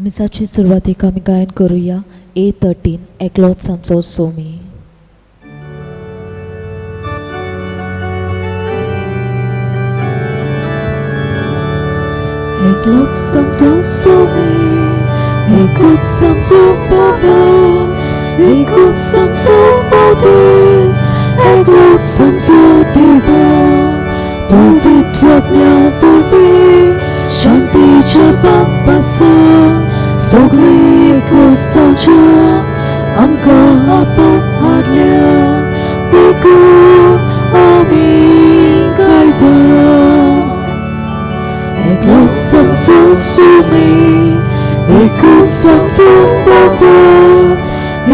मिसाची सुरवातेक आमी गायन करुया A13 एकलोच आमचो सोमी. एकलोच आमचो सोमी, एकूच आमचो बाबा, एकूच आमचो बावतीस, एकलोच आमचो देवा, पवित्र आत्म्या वरवीं शांतीच्या बापासा सगळीं एकच जावच्या आमकां आपोवन हाडल्या देखून आमी गायता. एकलोच आमचो सोमी, एकूच आमचो बाबा,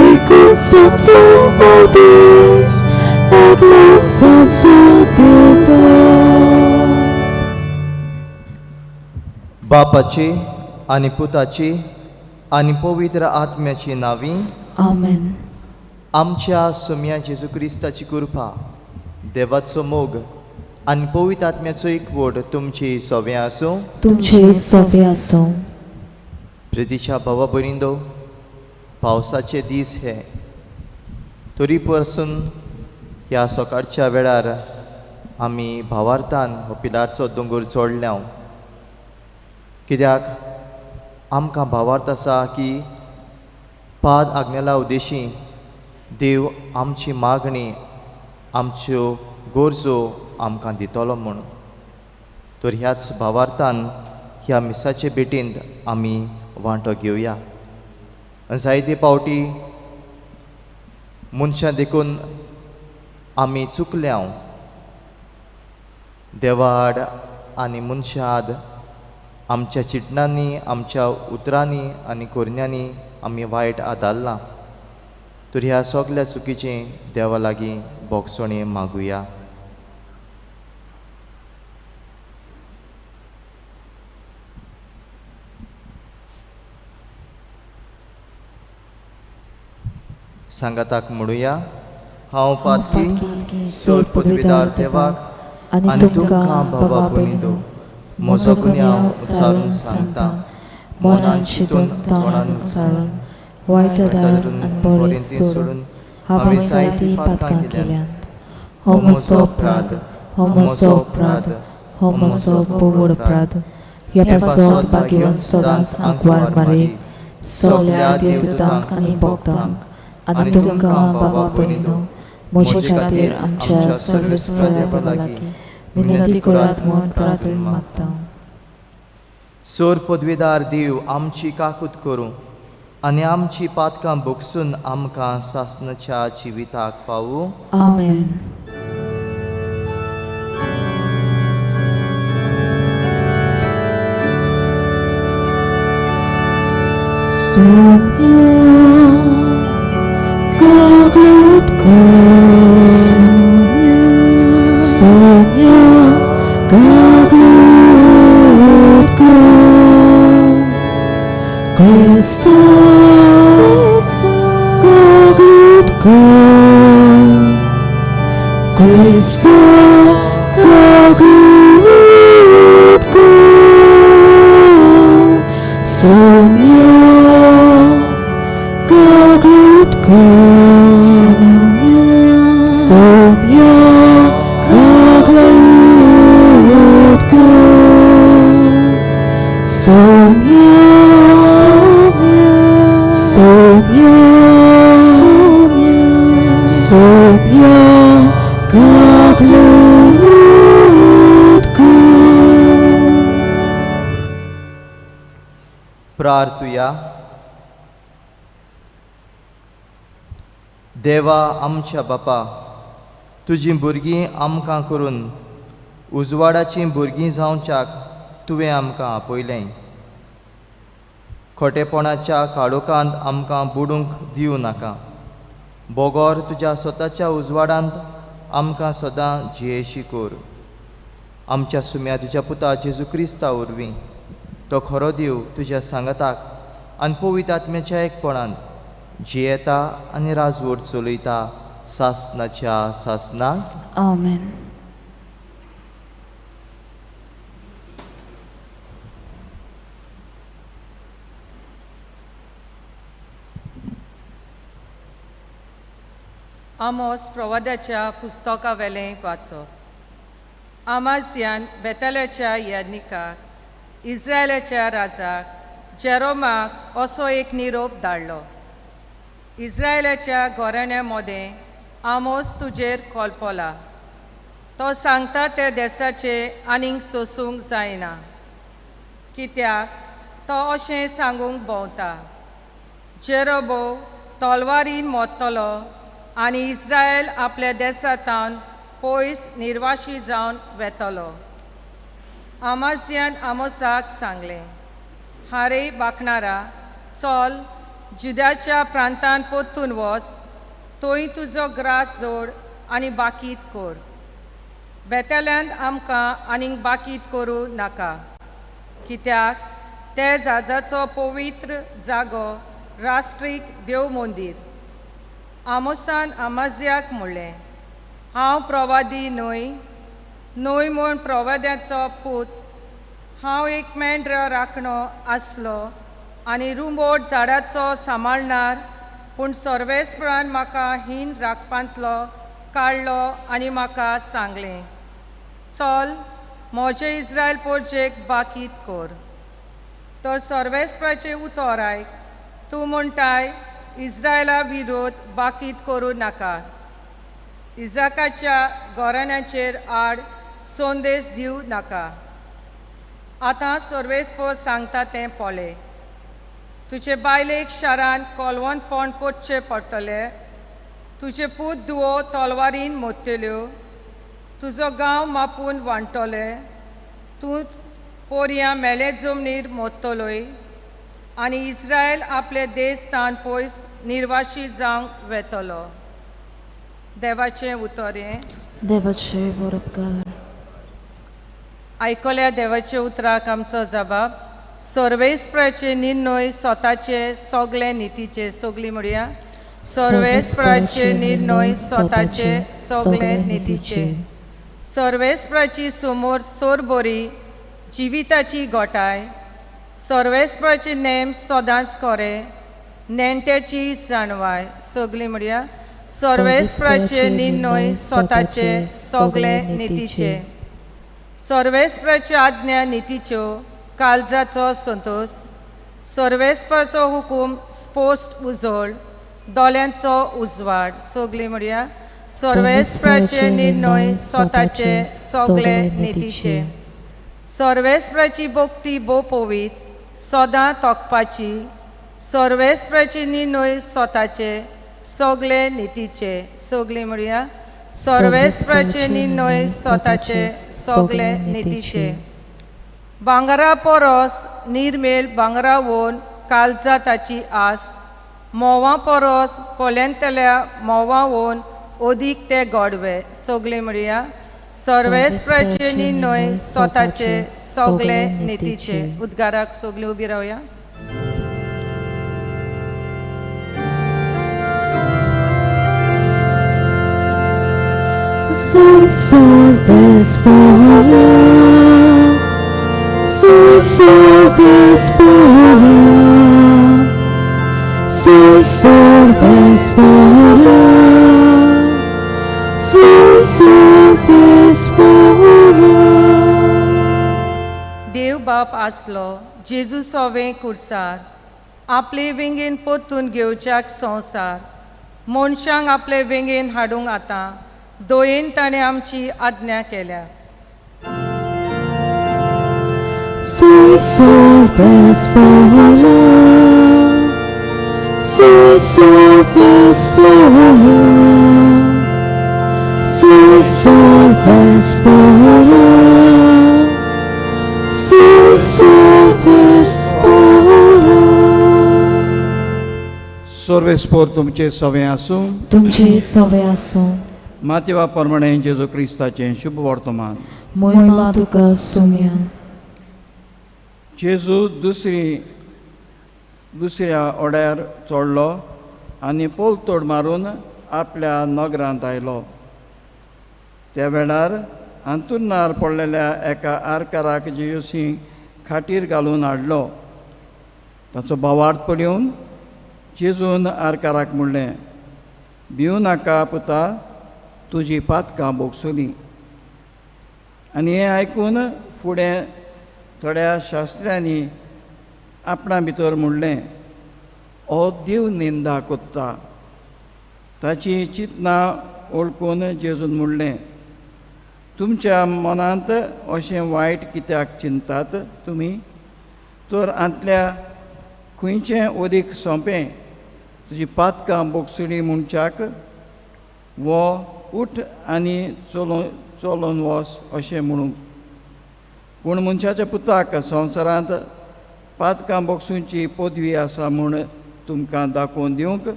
एकूच आमचो बावतीस, एकलोच आमचो देवा. बापाची आनी पुताची आनी पवित्र आत्म्याची नांवी आमेन. आमच्या सोम्या जेजू क्रिस्ताची कृपा, देवाचो मोग आनी पवित्र आत्म्याचो एकवट तुमची सोवे आसूं. तुमचे सोवे आसूं. प्रितीच्या भावा भयणींनो, पावसाचे दीस हे, तरी पासून ह्या सकाळच्या वेळार आमी भावार्थान हो पिलारचो दोंगर चोडल्या, कित्याक आमकां भावार्थ आसा की पाद आग्नेला उद्देशी देव आमची मागणी, आमच्यो गरजो आमकां दितलो म्हूण. तर ह्याच भावार्थान ह्या मिसाचे भेटींत आमी वांटो घेवया. जायते पावटी मनशां देखून आमी चुकल्या, देवा आड आनी मनशां आड आमच्या चिंतनांनी, आमच्या उतरांनी आनी करण्यांनी आमी वायट आदारलां. तर ह्या सगल्या चुकीचें देवा लागीं भोगसणें मागुया. सांगाताक म्हणुया, हांव पातकी सोड पदवीदार देवाक आनी तुमकां भावा भयणींनो म्हजो गुन्यांव उचारून सांगता, मनान चिंतून तोंडान उचारून वायट आदारून आनी बरें सोडून हांवें जायतीं पातकां केल्यांत. हो म्हजो अपराध, हो म्हजो अपराध, हो म्हजो भोव अपराध. ह्या पासत भाग्यवंत सदांच आंकवार मारी सगल्या देवदूतांक आनी भक्तांक आनी तुमकां बाबा भयणींनो म्हजे खातीर आमच्या सर्वेस्पर देवा लागीं विनंती करात म्हूण प्रार्थना मागता. सोर पदवीदार देव आमची काकूत करूं आनी आमची पातकां भोगसून आमकां सासणाच्या जिविताक पावूं. आमेन. प्रार्थुया. देवा आमच्या बापा, तुजीं भुरगीं आमकां करून उजवाडाचीं भुरगीं जावच्याक तुवें आमकां आपयलें. खोटेपणाच्या काळोखांत आमकां बुडूंक दिवं नाका, बगर तुज्या स्वताच्या उजवाडांत आमकां सदां जियेशी कर. आमच्या सुम्या तुज्या पुता जेजू क्रिस्ता वरवीं तो खरो देव तुज्या सांगाताक आनी पवित्र आत्म्याच्या एकपणान जियेता आनी राजवट चलयता सासनाच्या सासनाक. आमेन. आमोस प्रवाद्याच्या पुस्तका वेलें वाचप. आमाज्यान बेतलाच्या याज्ञिकाक इस्रायलाच्या राजाक जेरोमाक असो एक निरोप धाडलो. इस्रायलाच्या घराण्या मदें आमोस तुजेर कोलपोला. तो सांगता त्या देसाचे आनीक सोसूंक जायना, कित्याक तो अशें सांगूंक भोंवता, जेरोबो तलवारीन मोत्तलो आनी इस्रायल आपल्या देसांतावन पयस निर्वाशी जावन वेतलो. आमाज्यान आमोसाक सांगलें, हारे बाकणारा, चल जुद्याच्या प्रांतान परतून वच, थंय तुजो ग्रास जोड आनी बाकीत कर. बेतल्यांत आमकां आनीक बाकीत करूं नाका, कित्याक ते जाजाचो पवित्र जागो राष्ट्रीक देव मंदीर. आमोसान आमाज्याक म्हणलें, हांव प्रवादी न्हय, न्हय म्हूण प्रवाद्याचो पूत. हांव एक मेंढर राखणो आसलो आनी रुंबोट झाडाचो सांबाळणार, पूण सर्वेस्परान म्हाका हीन राखपांतलो काडलो आनी म्हाका सांगलें, चल म्हजे इस्रायल पोरजेक बाकीत कर. तो सर्वेस्पराचें उतर आयक, तूं म्हणटाय इस्रायला विरोध बाकीत करूं नाका, इजाकाच्या घराण्याचेर आड संदेश दिवं नाका. आतां सर्वेस्पर सांगता तें पळय, तुजे बायलेक शारान कोलवणपण करचें पडटलें, तुजे पूत धुवो तलवारीन मोत्तल्यो, तुजो गांव मापून वांटतले, तूंच पोरयां मेले जमनीर मोत्तलोय आनी इस्रायल आपले देश ताण पयस निर्वाशी जावंक वेतलो. देवाचें उतर हें. देवाचे वरपकार. आयकल्या देवाच्या उतराक आमचो जबाब. सर्वेस्पराचे निर्णय स्वताचे सगळे नितीचे. सगळी म्हणया, सर्वेस्पराचे निर्णय स्वताचे सगळे नितीचे. सर्वेस्पराची समोर सोरबरी जिविताची गोटाय. सर्वेस्पराचे नेम सदांच खरे, नेण्ट्याची जाणवाय. सगळी म्हणया, सर्वेस्पराचे निर्णय स्वताचे सगळे नितीचे. सर्वेस्पराच्यो आज्ञा नितीच्यो, काळजाचो संतोश. सर्वेस्पराचो हुकूम स्पश्ट उजळ, दोळ्यांचो उजवाड. सगळी म्हणया, सर्वेस्पराचे निर्णय स्वताचे सगळे नितीचे. सर्वेस्पराची भक्ती भोव पवित्र, सदां तोखपाची. सर्वेस्पराचे निर्णय स्वताचे सगळे नितीचे. सगळी म्हणया, सर्वेस्पराचे निर्णय स्वताचे सगळे नितीचे. भांगरा परस निर्मेल भांगरा वोन काळजा ताची आस, म्होंवा परस पोल्यांतल्या म्होंवा वोन अदीक ते गोडवे. सगळे म्हणया, सर्वेस्पराचे निर्णय स्वताचे सगळे नितीचे. उद्गाराक सगळी उबी रावया. Sunt solvespora, sunt solvespora, sunt solvespora, sunt solvespora. देव बाप आसलो जेजू सोवे कुर्सार, आपले वेंगेन परतून घेवच्याक संवसार, मनशांक आपले वेंगेन हाडूंक आतां दोयेन ताणें आमची आज्ञा केल्या. Sunt solvespora, sunt solvespora, sunt solvespora, sunt solvespora. सर्वेस्पोर तुमचे सवे आसूं. तुमचे सवे आसूं. मातेवा प्रमाणे जेजू क्रिस्ताचें शुभ वर्तमान. मोहिमा तुका सुम्या. जेजू दुसऱ्या ओड्यार चडलो आनी पोलतोड मारून आपल्या नगरांत आयलो. त्या वेळार अंतुरणार पडलेल्या एका आरकाराक जेजूसी खाटीर घालून हाडलो. ताचो भावार्थ पळोवन जेजून आरकाराक म्हणलें, भिवू नाका पुता, तुजी पातकां भोगसली. आनी हें आयकून फुडें थोड्या शास्त्र्यांनी आपणा भितर म्हणलें, हो देव निंदा कोत्ता. ताची चिंतनां ओळखून जेजून म्हणलें, तुमच्या मनांत अशें वायट कित्याक चिंतात तुमी? तर आंतल्या खंयचें अदीक सोंपें, तुजी पातकां भोगसली म्हणच्याक वो उठ आनी चलोवन वच अशें म्हणूंक? पूण मनशाच्या पुताक संवसारांत पातकां भोगसुची पदवी आसा म्हूण तुमकां दाखोवन दिवंक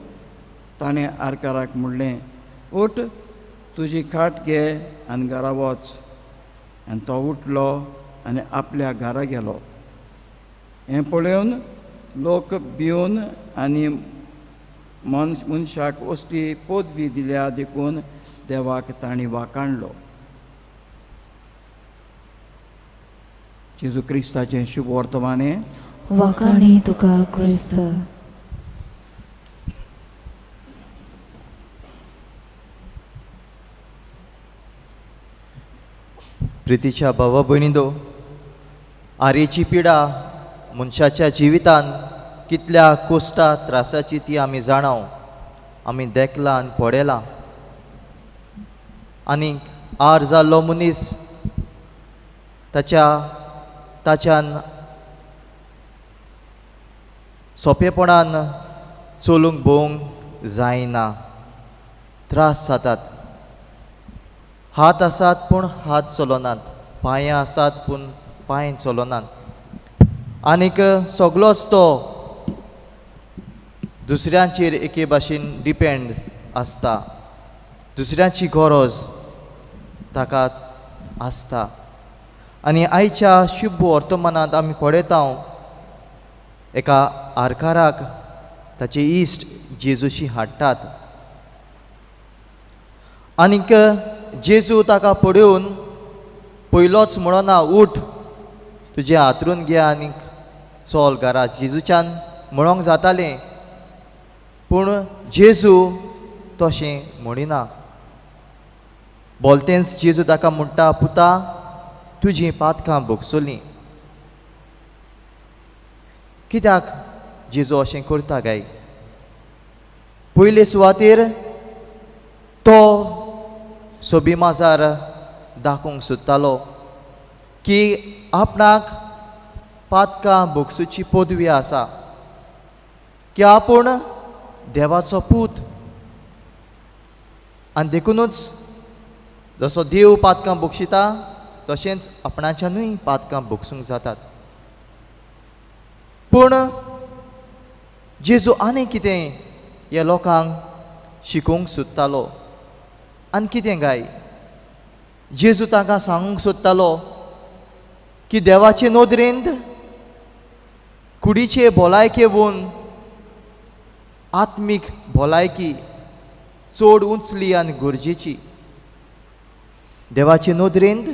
ताणें आरकाराक म्हणलें, उठ, तुजी खाट घे आनी घरा वच. आनी तो उठलो आनी आपल्या घरा गेलो. हें पळोवन लोक भिवन आनी मनशाक असली पदवी दिल्या देखून देवाक तांणी वाखाणलो. जेजू क्रिस्ताचें शुभ वर्तमान. वाखाणी तुका क्रिस्त. प्रितीच्या भावा भयणींनो, आरेची पिडा मनशाच्या जिवितान कितल्या कोश्टा त्रासाची ती आमी जाणाव, आमी देखला आनी पळयला. आनी आर जाल्लो मनीस ताच्यान सोंपेपणान चलूंक भोवंक जायना, त्रास जातात. हात आसात पूण हात चलनात, पांय आसात पूण पांय चलनात. आनीक सगलोच तो दुसऱ्यांचेर एके भाशेन डिपेंड आसता, दुसऱ्यांची गरज ताका आसता. आनी आयच्या शुभ वर्तमानांत आमी पळयता एका आरकाराक ताचे इश्ट जेजूशी हाडटात. आनीक जेजू ताका पळोवन पयलोच म्हणना, उठ, तुजें हातरून घे आनीक चल घरा. जेजूच्यान म्हणोंक जातालें, पूण जेजू तशें म्हणिना. बोलतेंच जेजू ताका म्हणटा, पुता, तुजीं पातकां भोगसलीं. कित्याक जेजू अशें करता काय? पयले सुवातेर तो सोबी माजार दाखोवंक सोदतालो की आपणाक पातकां भोगसुची पदवी आसा, की आपूण देवाचो पूत. आनी देखुनूच जसो देव पातकां भोगशिता तशेंच आपणाच्यानूय पातकां भोगसूंक जातात. पूण जेजू आनी कितें ह्या लोकांक शिकोवंक सोदतालो? आनी कितें काय जेजू तांकां सांगूंक सोदतालो की देवाचे नदरेंत कुडीचे भलायके वून आत्मीक भलायकी चड उंचली आनी गरजेची. देवाचे नदरेंत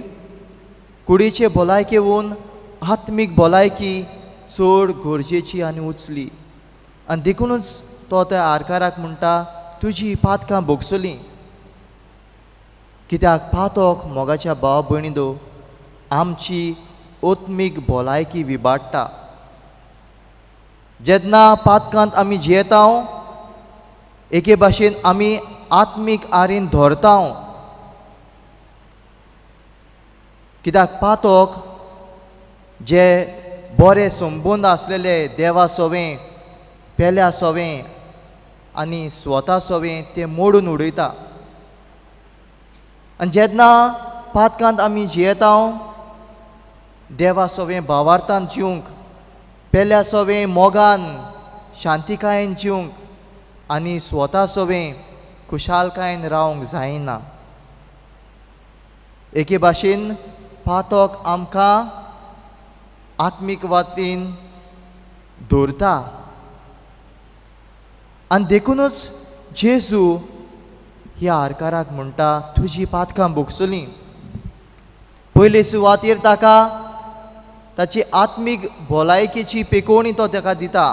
कुडीचे भलायके वून आत्मीक भलायकी चड गरजेची आनी उंचली. आनी देखुनूच तो त्या आरकाराक म्हणटा, तुजी पातकां भोगसलीं. कित्याक पातक मोगाच्या भाव भयणींनो आमची आत्मीक भलायकी विबाडटा. जेन्ना पातकांत आमी जियेता एके भाशेन आमी आत्मीक आरेन धरता. कित्याक पातक जे बरे संबंद आसलेले देवा सोवें, पेल्या सोवें आनी स्वता सोवें ते मोडून उडयता. आनी जेन्ना पातकांत आमी जियेता देवा सोवें भावार्थान जिवंक, पेल्या सोवें मोगान शांतिकायेन जिवंक आनी स्वता सोवें खुशालकायेन रावंक जायना. एके भाशेन पातक आमकां आत्मीक वातीन दवरता. आनी देखुनूच जेजू ह्या आरकाराक म्हणटा, तुजी पातकां भोगसलीं. पयले सुवातेर ताका ताची आत्मीक भलायकेची पेकोवणी तो ताका दिता.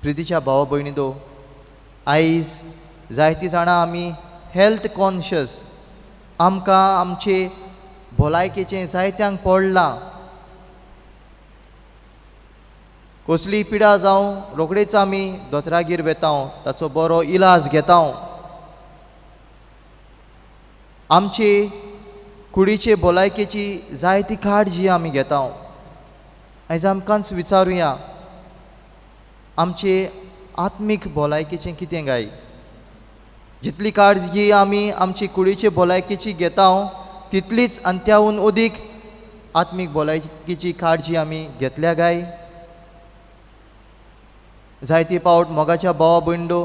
प्रितीच्या भावा भयणींनो, आयज जायतीं जाणां आमी हेल्थ कॉन्शियस, आमकां आमचे भलायकेचें जायत्यांक पडलां। कसली पिडा जावं रोखडेच आमी दोतोरागेर वेता, ताचो बरो इलाज घेता। आमचे कुडीचे भलायकेची जायती काळजी आमी घेता। आयज आमकांच विचारुया, आमचे आत्मीक भलायकेचें कितें काय? जितली काळजी आमी आमची कुडीचे भलायकेची घेता तितलीच आनी त्याहून अदीक आत्मीक भलायकेची काळजी आमी घेतल्या काय? जायते पावट मोगाच्या भावा भयणो,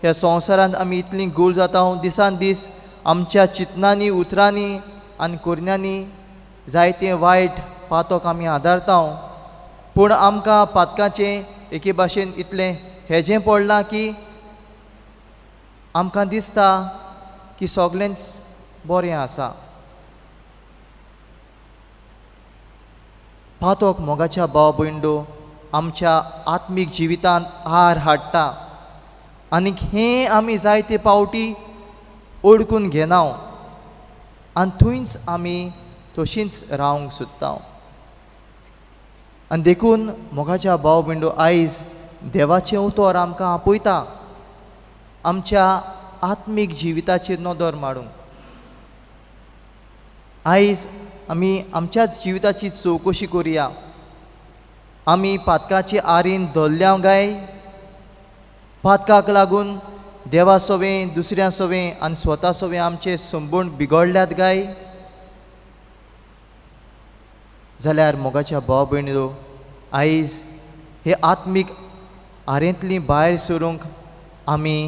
ह्या संवसारांत आमी इतली गूळ जाता, दिसान दीस आमच्या चिंतनांनी, उतरांनी आनी करण्यांनी जायते वायट पातक आमी आदारता। पूण आमकां पातकाचें एके भाशेन इतलें हेजें पडलां की आमकां दिसता की सगळेंच बरें आसा। पातक मोगाच्या भाव भयणो आमच्या आत्मीक जिवितांत हार हाडटा आनीक हें आमी जायते पावटी ओडकून घेना आनी थंयच आमी तशींच रावंक सोदता। आनी देखून मोगाच्या भाव भयणो, आयज देवाचें उतर आमकां आपयता आमच्या आत्मीक जिविताचेर नदर मारूंक। आयज आमी आमच्याच जिविताची चवकशी करुया। आमी पातकाचे आरीन धरल्या काय? पातकाक लागून देवा सवें, दुसऱ्या सवें आनी स्वता सवें आमचे संबंद बिगडल्यात काय? जाल्यार मोगाच्या भाव भयणीनो, आयज हे आत्मीक आरेंतली भायर सरूंक आमी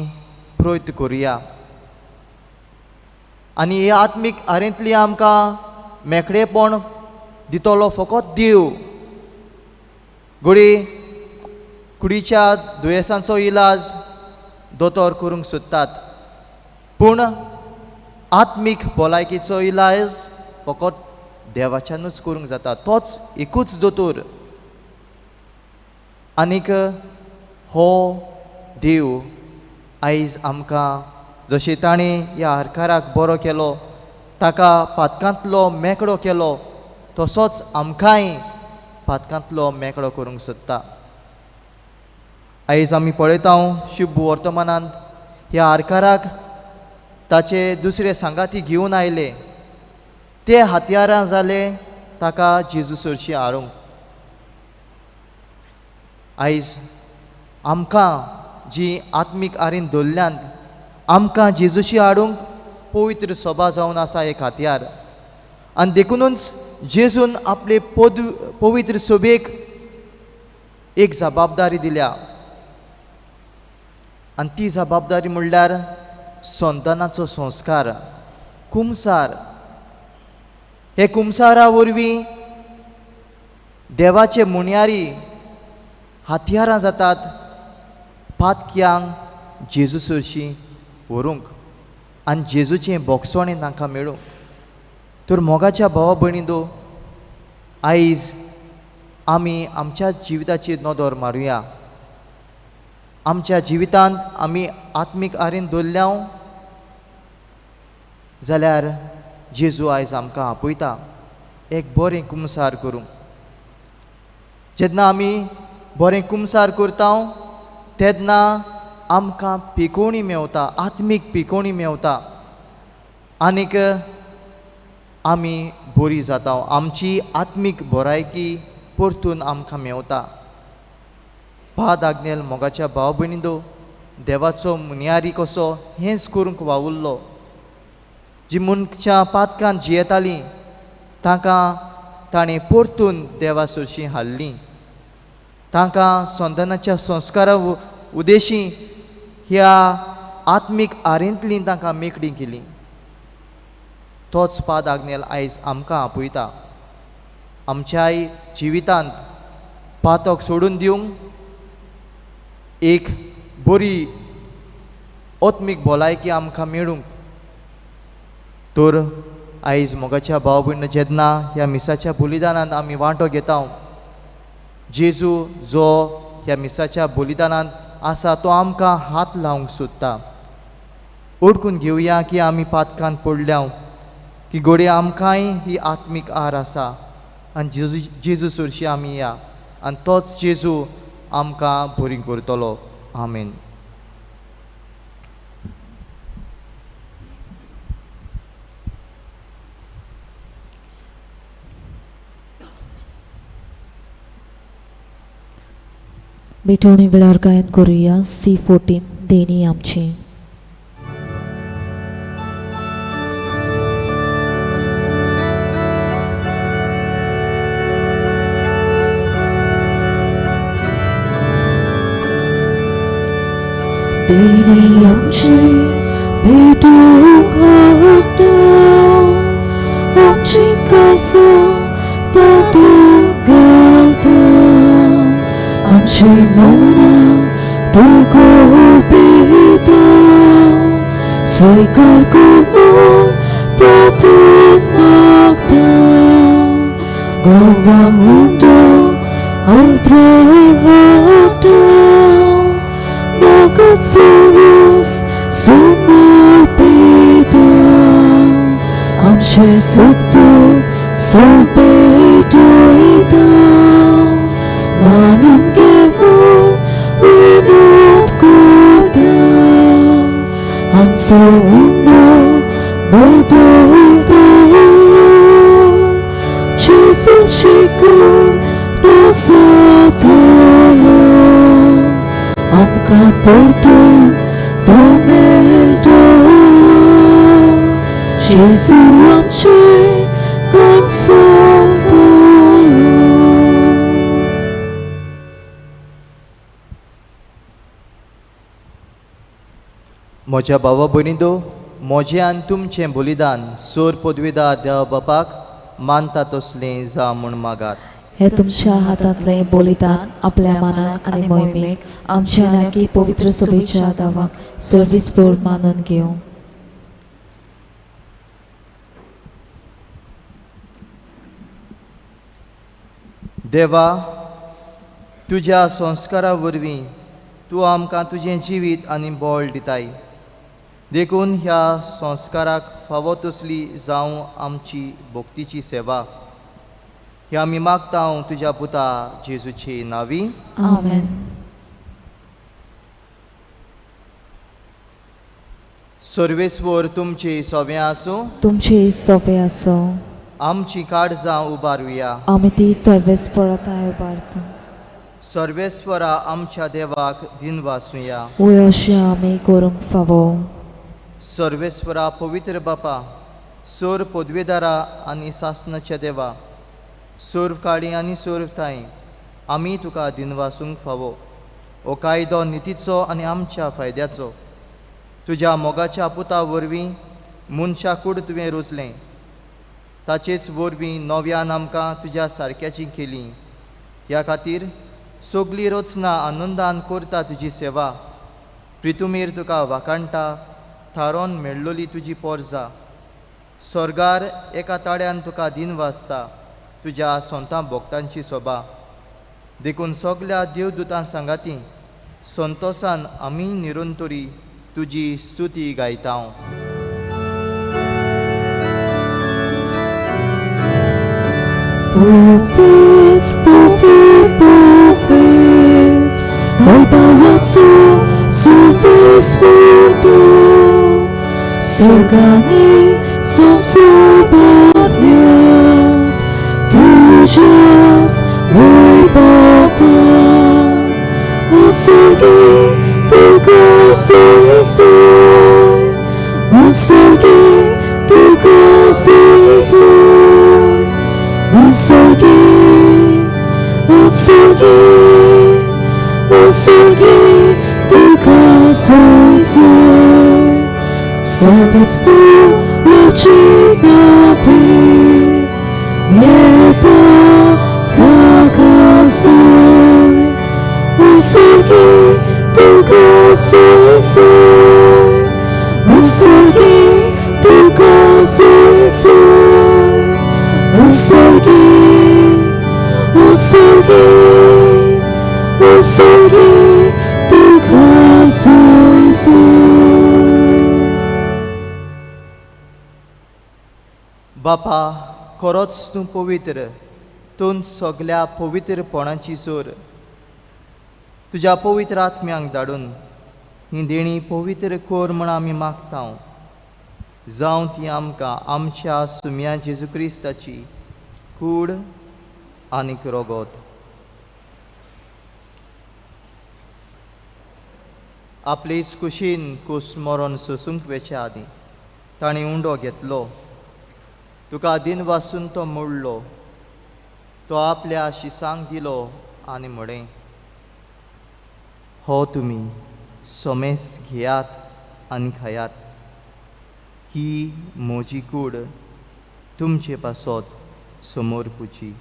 प्रयत्न करुया आनी हे आत्मीक आरेंतली आमकां मेकळेपण दितलो फकत देव। घडये कुडीच्या दुयेंसांचो इलाज दोतोर करूंक सोदतात, पूण आत्मीक भलायकेचो इलाज फकत देवाच्यानूच करूंक जाता, तोच एकूच दोतोर। आनीक हो देव आयज आमकां जशें ताणें ह्या हरकाराक बरो केलो, ताका पातकांतलो मेकळो केलो, तसोच आमकांय पातकांतलो मेकळो करूंक सोदता। आयज आमी पळयता शुभ वर्तमानांत ह्या हरकाराक ताचे दुसरे सांगाती घेवन आयले, ते हत्यारां जाले ताका जेजू सरशी हाडूंक। आयज आमकां जी आत्मीक आरीन धरल्यांत आमकां जेजूशी हाडूंक पवित्र सभा जावन आसा एक हत्यार। आनी देखुनूच जेजून आपले पवित्र सभेक एक जबाबदारी दिल्या आनी ती जबाबदारी म्हणल्यार संतानाचो संस्कार, कुमसार। हे कुमसारा वरवीं देवाचे मुणयारी हत्यारां जातात पातक्यांक जेजू सरशी व्हरूंक आनी जेजूचें बोगसणें तांकां मेळूंक। तर मोगाच्या भावा भयणींनो, आयज आमी आमच्या जिविताचेर नदर मारुया। आमच्या जिवितांत आमी आत्मीक आरीन दवरल्या जाल्यार जेजू आयज आमकां आपयता एक बरें कुमसार करूंक। जेन्ना आमी बरें कुमसार करता तेन्ना आमकां पिकोवणी मेवता, आत्मीक पिकोवणी मेवता आनीक आमी बरी जाता, आमची आत्मीक बरायकी परतून आमकां मेवता। पाद आग्नेल मोगाच्या भाव भयणींनो, देवाचो मुनयारी कसो हेंच करूंक वावुरलो। जी मनशां पातकान जियेतालीं तांकां ताणें परतून देवा सरशी हाडलीं, तांकां संतानाच्या संस्कारा उदेशी ह्या आत्मीक आरेंतली तांकां मेकळी केली। तोच पाद आग्नेल आयज आमकां आपयता आमच्याय जिवितांत पातक सोडून दिवंक, एक बरी आत्मीक भलायकी आमकां मेळूंक। तर आयज मोगाच्या भाव भयण, जेन्ना ह्या मिसाच्या बलिदानांत आमी वांटो घेता, जेजू जो ह्या मिसाच्या बलिदानांत आसा तो आमकां हात लावंक सोदता. ओडकून घेवया की आमी पातकान पडल्या की घडये आमकांय ही आत्मीक आर आसा आनी जेजू जेजू सरशी आमी या आनी तोच जेजू आमकां बरी करतलो. आमेन. भेटवणी वेळार गायन करुया C14 देणी आमची. देणी आमची भेटूंक हाडटा आमची काळजां तातूंत घालता आमची मनां तूं गोपिता स्वीकार कर म्हूण प्रार्थन मागता गोवा मुंडो अल्त्रो हाडटा नाका समर्पिता आमचे सुख सोंपेटयता मानून घे म्हूण विनोद करता आमचो उंडो बदलतलो जेजू शिकून तो जातलो आमकां परतून तो मेळटलो जेजू आमचे कांसातलो. म्हज्या भावा भयणींनो, म्हजें आनी तुमचें बलिदान सोर पदवीदार देवा बापाक मानता तसलें जावं म्हूण मागात. हे तुमच्या हातांतलें बलिदान आपल्या मनाक आनी मोहिमेक आमच्या लागीं पवित्र सभेच्या दावाक सर्वीस बोर्ड मानून घेवं. देवा, तुज्या संस्कारा वरवीं तूं आमकां तुजें जिवीत आनी बळ दिताय, देखून ह्या संस्काराक फावो तसली जावं आमची भक्तीची सेवा. ही आमी मागता तुज्या पुता जेजूचे नांवी. आमेन. सर्वेस्वर तुमचे सोवे आसूं. तुमचे सोवे आसूं. आमची काळजां उबारुया. आमी ती सर्वेस्पराताय उबारता. सर्वेस्वरा आमच्या देवाक दिनवासुया. वय अशें आमी करूंक फावो. सर्वेस्वरा पवित्र बापा, सोर पदवेदारा आनी सासनाच्या देवा, सोर काळी आनी सोर थांय आमी तुका दिनवासूंक फावो. हो कायदो नितीचो आनी आमच्या फायद्याचो. तुज्या मोगाच्या पुता वरवीं मनशा कूड तुवें रोचलें, ताचेच वरवीं नव्यान आमकां तुज्या सारक्याची केली. ह्या खातीर सगली रचना आनंदान करता तुजी सेवा. प्रितुमेर तुका वाखाणटा थारोन मेळ्ळोली तुजी पोरजा. स्वर्गार एका ताळ्यान तुका दिनवासता तुज्या संतां भक्तांची सोबा. देखून सगल्या देवदूतां सांगाती संतोसान आमी निरंतरी तुजी स्तुती गायता. Prophet, prophet, prophet, Tolbayasu suvismurtu, Surgani samsabarnya, Tujas vaibhavan, Usurgi tukasisai, Usurgi tukasisai, Usurgi, Usurgi, Usurgi tukasisai, Service Luchinavi, Yeta takasai, Usurgi tukasisai, Usurgi tukasisai, Usurgi, Usurgi, Usurgi tukasisai. आसू। बापा खरोच तूं पवित्र, तूं सगल्या पवित्रपणाची सोर। तुज्या पवित्र आत्म्यांक धाडून ही देणी पवित्र कर म्हण आमी मागता, जावं ती आमकां आमच्या सुम्या जेजू क्रिस्ताची कूड आनीक रगत। आपलेच कुशीन कूस मरण सोसूंक वेचे आदीं ताणें उंडो घेतलो, तुका दिन वासून तो मोडलो, तो आपल्या शिसांक दिलो आनी म्हळें, हो तुमी समेस्त घेयात आनी खायात, ही म्हजी कूड तुमचे पासत समोर पुची।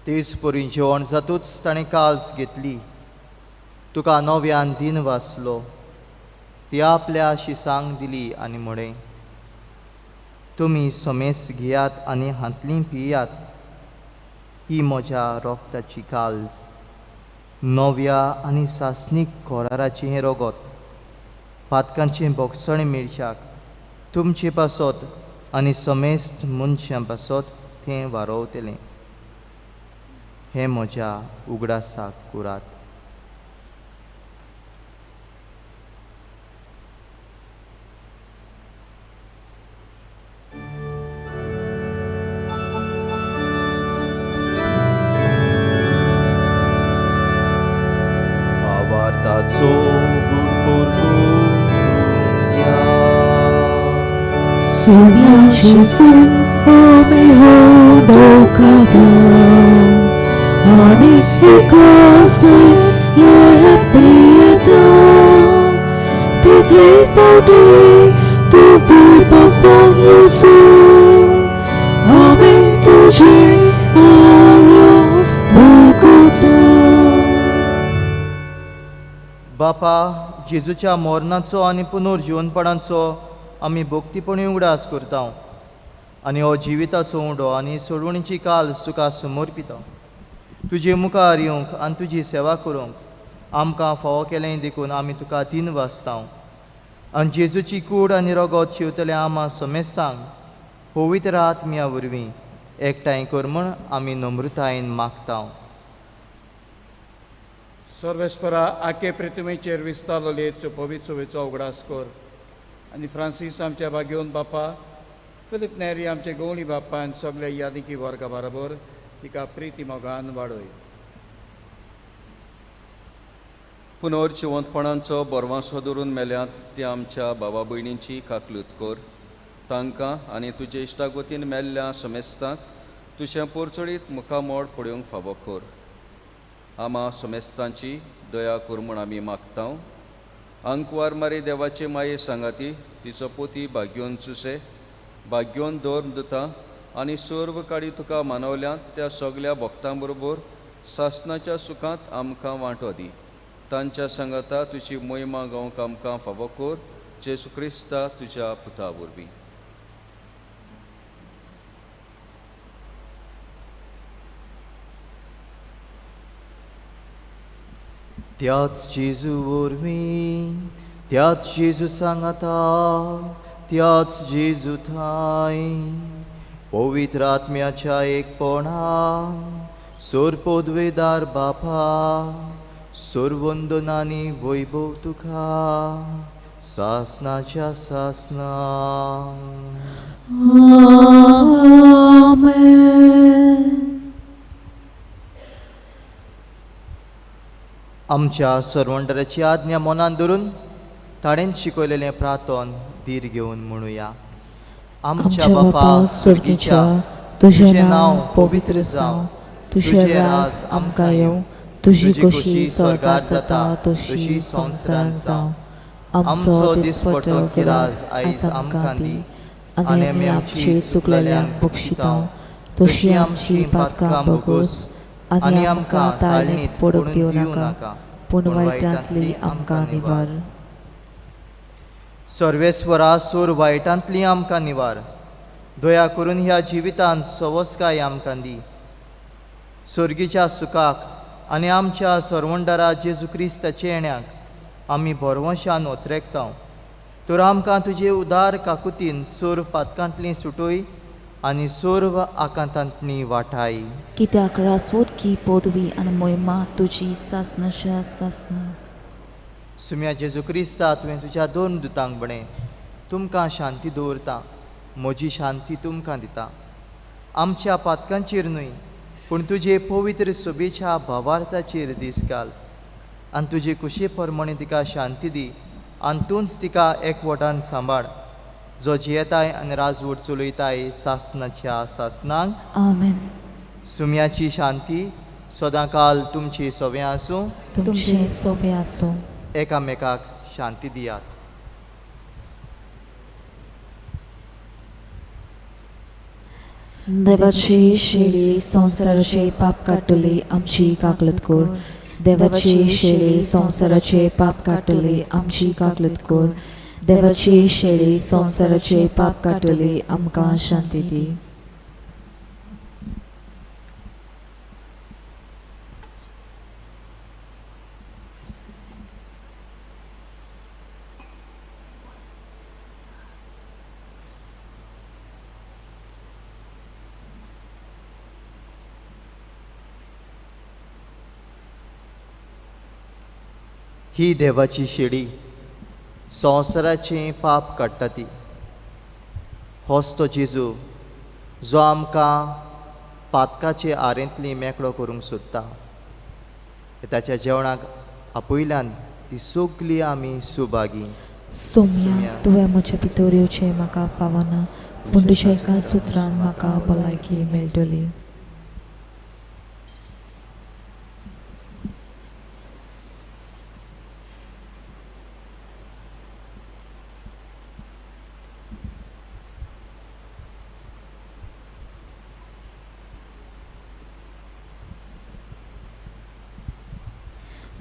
तेच परी जेवण जातूच ताणें काल्स घेतली, तुका नव्यान दिन वाचलो, ती आपल्या शिसांक दिली आनी म्हळें, तुमी समेस घेयात आनी हांतली पियात, ही म्हज्या रोगताची काल्स, नव्या आनी सासणीक कराराचें हें रगत, पातकांचें भोगसणें मेळच्याक तुमचे पासत आनी समेस्त मनशां पासत तें वारोवतलें। हें म्हज्या उगडासाक कुरात। भावार्थाचो सुम्या जेजू आमी हो धोकादा आनी एकासी ये पियता, तितले पावटी तूं वय येसू, आमी तुजे मरण भोगता। बापा, जेजूच्या मरणाचो आनी पुनर्जिवनपणाचो आमी भक्तीपणी उगडास करता आनी हो जिविताचो उंडो आनी सोडवणीची काल्स तुका समर्पिता। तुजे मुखार येवंक आनी तुजी सेवा करूंक आमकां फावो केलें देखून आमी तुका दिन वाचता आनी जेजूची कूड आनी रगत शिंवतल्या आमा समेस्तांक पवित्र आत्म्या वरवीं एकठांय कर म्हण आमी नम्रतायेन मागता। सर्वेस्परा आखे प्रतिमेचेर विस्तारलेले पवित्र सोवेचो उगडास कर आनी फ्रांसीस आमच्या भाग्योन बापा, फिलीप नेरी आमचे गवळी बापा आनी सगल्या यादिकी वर्गा बरोबर तिका प्रिती मोगान वाडय। पुनर्जिवंतपणाचो बरवासो धरून मेल्यात ती आमच्या भावा भयणींची काकलूत कर, तांकां आनी तुजे इश्टागतीन मेल्ल्या समेस्तांक तुजें पोरचडीत मुखामोड पळोवंक फावो कर। आमा समेस्तांची दया कर म्हूण आमी मागता। आंकवार मारी देवाचे माये सांगाती तिचो पोती भाग्योन चुसे भाग्योन दवर दिता आनी सर्व काडी तुका मानवल्यांत त्या सगल्या भक्तां बरोबर सासनाच्या सुखांत आमकां वांटो दी। तांच्या सांगाता तुजी मोहिमा गावंक आमकां फावो कर, जेजू क्रिस्ता तुज्या पुता वरवीं। त्याच जेजू वरवीं, त्याच जेजू सांगाता, त्याच जेजू ठांय पवित्र आत्म्याच्या एकपणान सोर पदवेदार बापा, सोरवंदनानी वैभव तुका सासनाच्या सासना। आमेन। आमच्या सर्वंडराची आज्ञा मनान धरून ताणें शिकयलेलें प्रार्थन धीर घेवन म्हणुया। आमच्या बापा स्वर्गीच्या, तुजें नांव पवित्र जावं, तुजें राज आमकां येवं, तुजी खोशी स्वर्गार जाता तशी संवसारांत जावं। आमचो दिसपट्टो गिराज आयज आमकां दी आनी आमी आमची चुकलेल्यांक बक्षिता तशी आमची पातकां भोगोस आनी आमकां ताळणीत पडूंक दिवं नाका, पूण वायटांतली आमकां निवार. सर्वेस्वरा, सूर वायटांतली आमकां निवार. दया करून ह्या जिवितांत सवस्काय आमकां दी. सर्गीच्या सुखाक आनी आमच्या सर्वंडरा जेजू क्रिस्ताच्या येण्याक आमी भरवंशान ओतरेकता. तर आमकां तुजे उदार काकुतीन सर्व पातकांतली सुटय आनी सर्व आकांतांतली वाठाय. कित्याक रासवटकी पदवी आनी मोहिमा तुजी सासनाच्या सासना. सुम्या जेजू क्रिस्ता, तुवें तुज्या दोन दुतांक बणे तुमकां शांती दवरता, म्हजी शांती तुमकां दिता. आमच्या पातकांचेर न्हय पूण तुजे पवित्र सोबेच्या भावार्थाचेर दीस घाल आनी तुजे कुशे प्रमाणे तिका शांती दी आनी तूंच तिका एकवटान सांबाळ, जो जियेताय आनी राजवट चलयताय सासनाच्या सासनांक. आमेन. सुम्याची शांती सदांकाल तुमची सोबें आसूं. तुमचे सोबें आसूं. एकामेकाक शांती दियात. देवाची शेळी संवसाराचे पाप काडटली आमची काकलत कर. देवाची शेळी संवसाराचे पाप काडटली आमची काकलत कर. देवाची शेळी संवसाराचे पाप काडटली आमकां शांती दी. ही देवाची शेळी संवसाराचें पाप काडटा ती. होच तो जेजू जो आमकां पातकाचे आरेंतली मेकळो करूंक सोदता. ताच्या जेवणाक आपयल्यान ती सगली आमी सुभागी. सोम्या, तुवें म्हज्या भितर येवचें म्हाका फावना, पूण तुज्या एका सुत्रान म्हाका भलायकी मेळटली.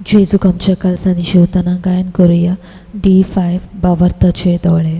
जेजूक आमच्या कालसांनी जेवताना गायन करुया. D5 भावार्थाचे दोळे.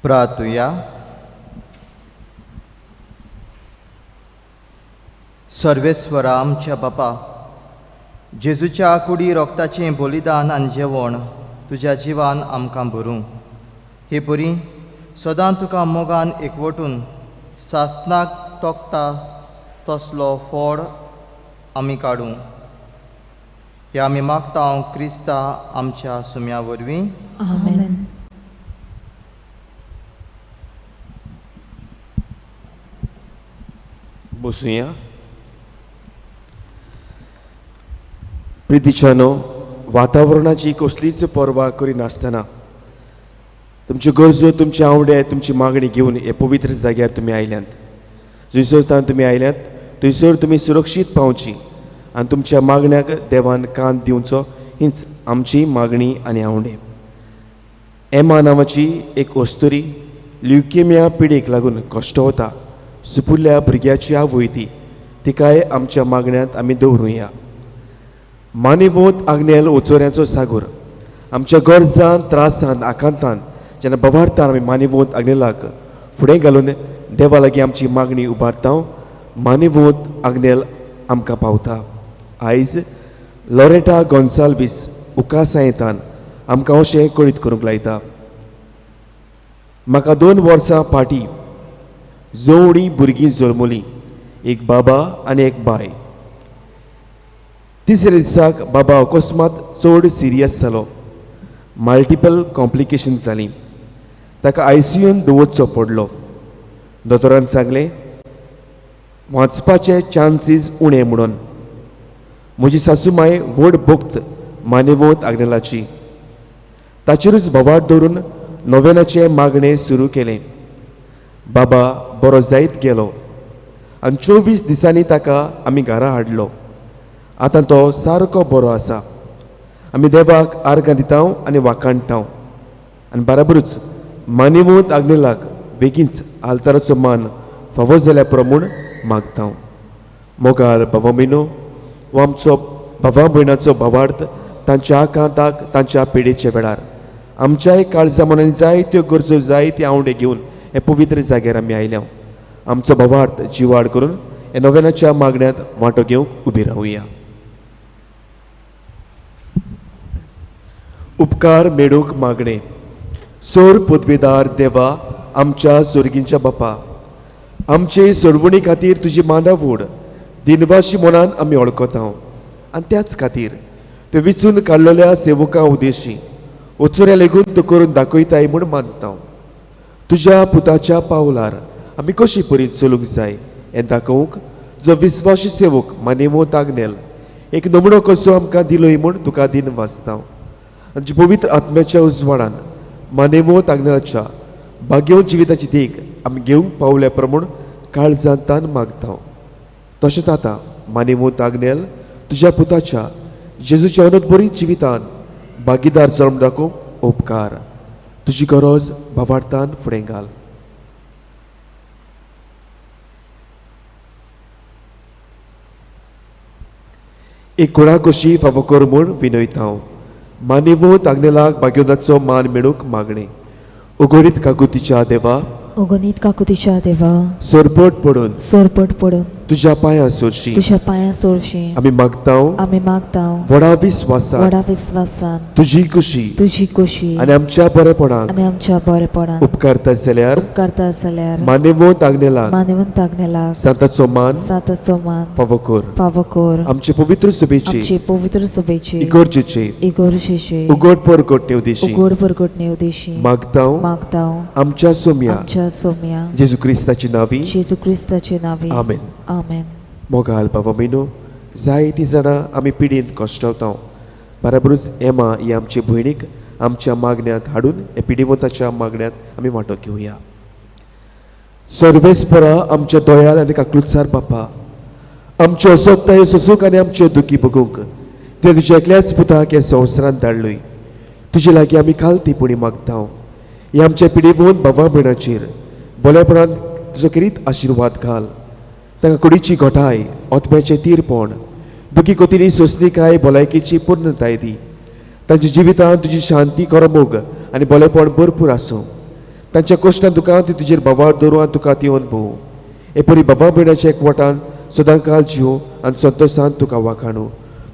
प्रार्थुया. सर्वेस्वरा आमच्या बापा, जेजूच्या कुडी रोगताचें बलिदान आनी जेवण तुज्या जिवान आमकां भरूं. हे परी सदां तुका मोगान एकवटून सासनाक तोखता तसलो फोड आमी काडूं. हे आमी मागता क्रिस्ता आमच्या सुम्या वरवीं. आमेन. बसुया. प्रितीच्यानो, वातावरणाची कसलीच पर्वा करिनासतना तुमच्यो गरजो, तुमचे आवडे, तुमची मागणी घेवन हे पवित्र जाग्यार तुमी आयल्यांत. जंयसर तुमी आयल्यात थंयसर तुमी सुरक्षीत पावची आनी तुमच्या मागण्याक देवान कान दिवचो हीच आमची मागणी आनी आवडे. एमा नांवाची एक अस्तुरी ल्युकेमिया पिडेक लागून कश्ट वता. सुपुल्ल्या भुरग्याची आवय ती, तिकाय आमच्या मागण्यांत आमी दवरुया. मानेवोत आग्नेल ओचोऱ्यांचो सागोर आमच्या गरजान, त्रासान, आकांतान जेन्ना बवारतान आमी मानेवोत आग्नेलाक फुडें घालून देवा लागीं आमची मागणी उबारता, मानेवोत आग्नेल आमकां पावता. आयज लॉरेटा गोन्साल्वीस उकासायतान आमकां अशें कळीत करूंक लायता. म्हाका 2 वर्सां फाटीं जोडी भुरगीं जल्मलीं, एक बाबा आनी एक बाय. तिसऱ्या दिसाक बाबा अकस्मात चड सिरियस जालो. मल्टिपल कॉम्प्लिकेशन जालीं. ताका आयसीयून दवरचो पडलो. दोतोरान सांगलें वाचपाचे चान्सीस उणें म्हणून. म्हजी सासूमाय व्हड भक्त मानेवोत आग्नेलाची. ताचेरूच भवाट दवरून नोवेनाचें मागणें सुरू केलें. बाबा बरो जायत गेलो आनी 24 दिसांनी ताका आमी घरा हाडलो. आतां तो सारको बरो आसा. आमी देवाक आर्गां दिता आनी वाखाणटा आनी बराबरूच मानेवोत आग्नेलाक बेगीनच आल्ताराचो मान फावो जाल्या पुरो म्हूण मागता. मोगाळ बाबा भयणो, हो आमचो बाबा भयणाचो भावार्थ तांच्या आकांताक, तांच्या पिडेच्या वेळार आमच्याय काळजा मनान जायत्यो गरजो, जायते आवडे घेवन हे पवित्र जाग्यार आमी आयल्या. आमचो भावार्थ जिवाड करून हे नोवेनाच्या मागण्यांत वांटो घेवंक उबी रावया. उपकार मेळूंक मागणें. सोर पदवेदार देवा, आमच्या सोर्गींच्या बापा, आमचे सोडवणी खातीर तुजी मांडावड दिनवाशी मनान आमी वळखता आनी त्याच खातीर ते विचून काडलेल्या सेवकां उद्देशी ओचोऱ्या लेगून तूं करून दाखयताय म्हूण मानता. तुज्या पुताच्या पावलार आमी कशी परी चलूंक जाय हें दाखोवंक तुजो विस्वाशी सेवक मानेवोत आग्नेल एक नमुनो कसो आमकां दिलोय म्हूण तुका दिन वाचता. आनी पवित्र आत्म्याच्या उजवाडान मानेवोत आग्नेलाच्या भाग्यवंत जिविताची देख आमी घेवंक पावल्या प्रमाण काळजान तान मागता. तशेंच आतां मानेवोत आग्नेल तुज्या पुताच्या जेजूच्या अनंत जिवितान भागीदार जल्म दाखोवंक उपकार. तुजी गरज भावार्थान फुडें घाल. एक कुणा कशी फावो कर म्हूण विनयता हांव. मानेवोत आग्नेलाक भाग्यवंताचो मान मेळूंक मागणें. उगडीत काकुतीच्या देवा, अगणित काकुतीच्या देवा, सरपट पडून, सरपट पडून तुज्या पांयां सोरशी, तुज्या पांयां सोरशी आमी मागता, आमी मागता व्हडा विस्वासान, व्हडा विस्वासान तुजी खुशी, तुजी खुशी आनी आमच्या बरेपणाक, आनी आमच्या बरेपणाक उपकारता जाल्यार, उपकारता जाल्यार मानेवंत आग्नेलाक, मानेवंत आग्नेलाक सांताचो मान, सांताचो मान फावो कर, फावो कर. आमचे पवित्र सभेचे, आमचे पवित्र सभेचे, इगर्जेचे, इगर्जेचे उगड परगटणे उद्देशी, उगड परगटणे उद्देशी मागता, मागता आमच्या सोम्या, आमच्या सोम्या जेजू क्रिस्ताची नावी, जेजू क्रिस्ताचे नावी. आमेन. आमेन. मोगाल बाबा म्हयनो जायतीं जाणां आमी पिडीन कश्टवता. बराबरूच एमा ही आमचे भयणीक आमच्या मागण्यांत हाडून हे पिडिवंताच्या मागण्यांत आमी वांटो घेवया. सर्वेस्परा आमच्या दोयाल आनी काकलुतसार बापा, आमच्यो असोक्ताय सोसूंक आनी आमच्यो दुखी बगूंक ते तुज्या एकल्याच पुताक ह्या संवसारांत धाडलोय. तुजे लागीं आमी खालतीपणी मागता. हे आमच्या पिडिवंत बाबा भयणाचेर बरेपणान तुजो खेरीत आशिर्वाद घाल. तांकां कुडीची घटाय, आत्म्याचें तीरपण, दुखी कोतीनी सोंसणीकाय, भलायकेची पूर्णताय दी. तांच्या जिवितांत तुजी शांती, करमोग आनी बरेपण भरपूर आसूं. तांच्या कश्टान तुका ती तुजेर भावार दवरूं आनी तुका ती अनुभव हे परी बाबा भयणाच्या एकवटान सदां काल जियो आनी संतोशान तुका वाखाणू.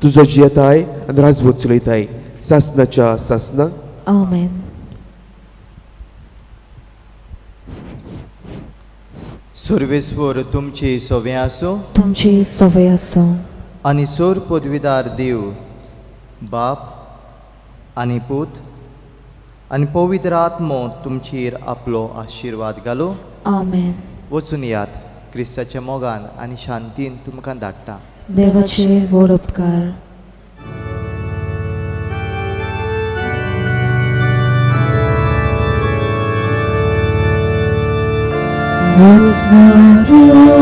तुजो जियेताय आनी राजवत चलयताय सासनाच्या सासना. आमेन. सर्वेस्वर तुमची सोवे आसूं. तुमची सोवे आसूं. आनी सोर पदवीदार देव बाप आनी पूत आनी पवित्र आत्मो तुमचेर आपलो आशिर्वाद घालूं. आमेन. वचून यात क्रिस्ताच्या मोगान आनी शांतीन तुमकां धाडटा. देवाचे व्हड उपकार. Rosario,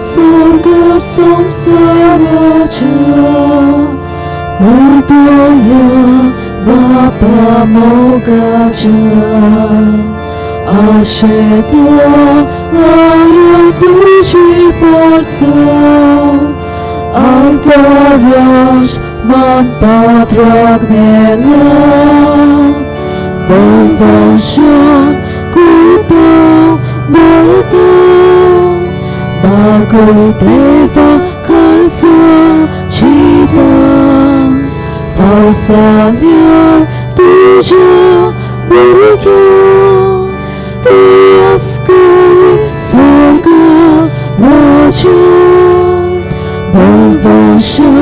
sorga samsaraja, Hridaya Bapa Mogaja, Asheta Ayo Tuji Porsa, Altarash Man Patragnela, Bolvasha Kuta Varda, Bhagavadeva Kasa Chida, Fausalya Tuja Burgya, Tiaskari Sorga Raja, Bhuvasha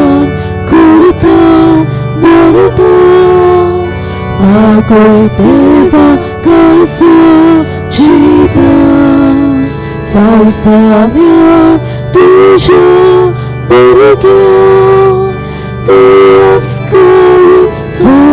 Kurta Varda, Bhagavadeva Kasa Chida, Fausalya Tuja Burgya, Tiaskari Sorga